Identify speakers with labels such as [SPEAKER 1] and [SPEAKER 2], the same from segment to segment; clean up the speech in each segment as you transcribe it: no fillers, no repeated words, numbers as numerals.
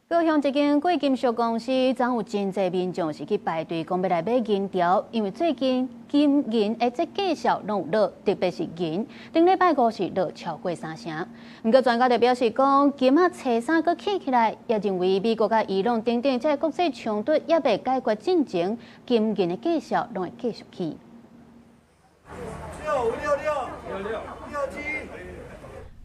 [SPEAKER 1] 高雄一間貴金屬公司，昨有真濟民眾是去排隊，講欲來買銀條，因為最近金銀的這價數攏有落，特別是銀，頂禮拜五是落超過三成。毋過專家就表示講，今仔初三閣起起來，也認為美國佮伊朗等等這個國際衝突猶未解決進前，金銀的價數攏會繼續起。
[SPEAKER 2] 六五六六六六六七。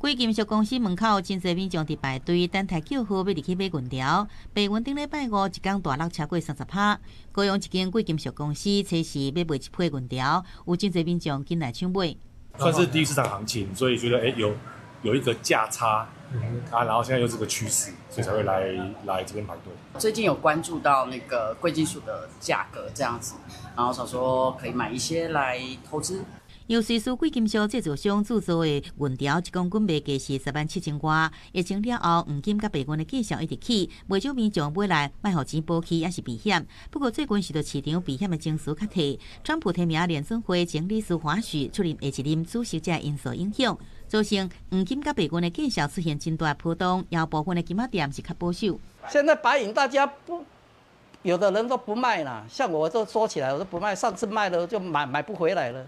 [SPEAKER 3] 貴金屬公司門口真濟民眾佇排隊等待叫號，欲入去買銀條。白銀頂禮拜五一工大落超過30趴。高雄一間貴金屬公司初時欲賣一批銀條，有真濟民眾緊來搶買。
[SPEAKER 4] 算是低市場行情，所以覺得有一個價差啊，然後現在又是個趨勢，所以才會來這邊排隊。
[SPEAKER 5] 最近有關注到那個貴金屬的價格這樣子，然後想說可以買一些來投資。
[SPEAKER 3] 由瑞士貴金屬製造商製作的銀條，一公斤賣價是10萬7千外。疫情了後，黃金佮白銀的價數一直起，袂少民眾買來賣予錢補起，抑是避險。不過最近受到市場避險的情緒較退，川普提名聯準會前理事華許出任下一任主席這因素影響，造成黃金佮白銀的價數出現真大波動，有部分的金仔店是較保守。
[SPEAKER 6] 現在白銀大家不，有的人都不賣啦，像我都說起來我都不賣，上次賣了就買不回來了。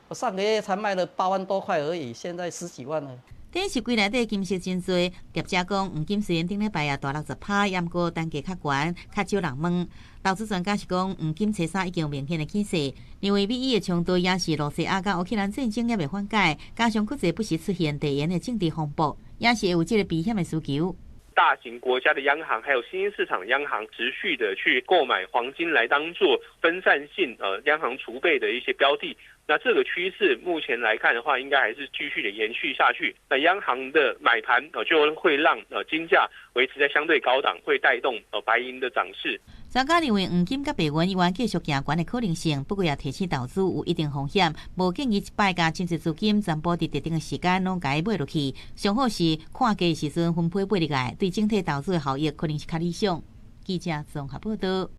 [SPEAKER 6] 我上個月才賣了8萬多塊而已，現在十幾萬了。
[SPEAKER 3] 電視櫃內底金飾真濟，業者講黃金雖然頂禮拜也大落10趴，毋過單價較懸，較少人問。投資專家是講，黃金初三已經有明顯的起勢，認為美伊的衝突也是露西亞佮烏克蘭戰爭猶未緩解，加上國際不時出現地緣的政治風暴，也是會有這個避險的需求。
[SPEAKER 7] 大型國家的央行，還有新興市場央行持續的去購買黃金來當做分散性央行儲備的一些標的。那這個趨勢目前來看的話，應該還是繼續的延續下去。那央行的買盤就會讓金價維持在相對高檔，會帶動白銀的漲勢。
[SPEAKER 3] 專家認為，黃金佮白銀猶原繼續行懸的可能性，不過也提醒投資有一定風險，無建議一擺共真濟資金全部佇特定的時間攏共伊買落去。上好是看價時陣分批買入來，對整體投資的效益可能是較理想。記者綜合報道。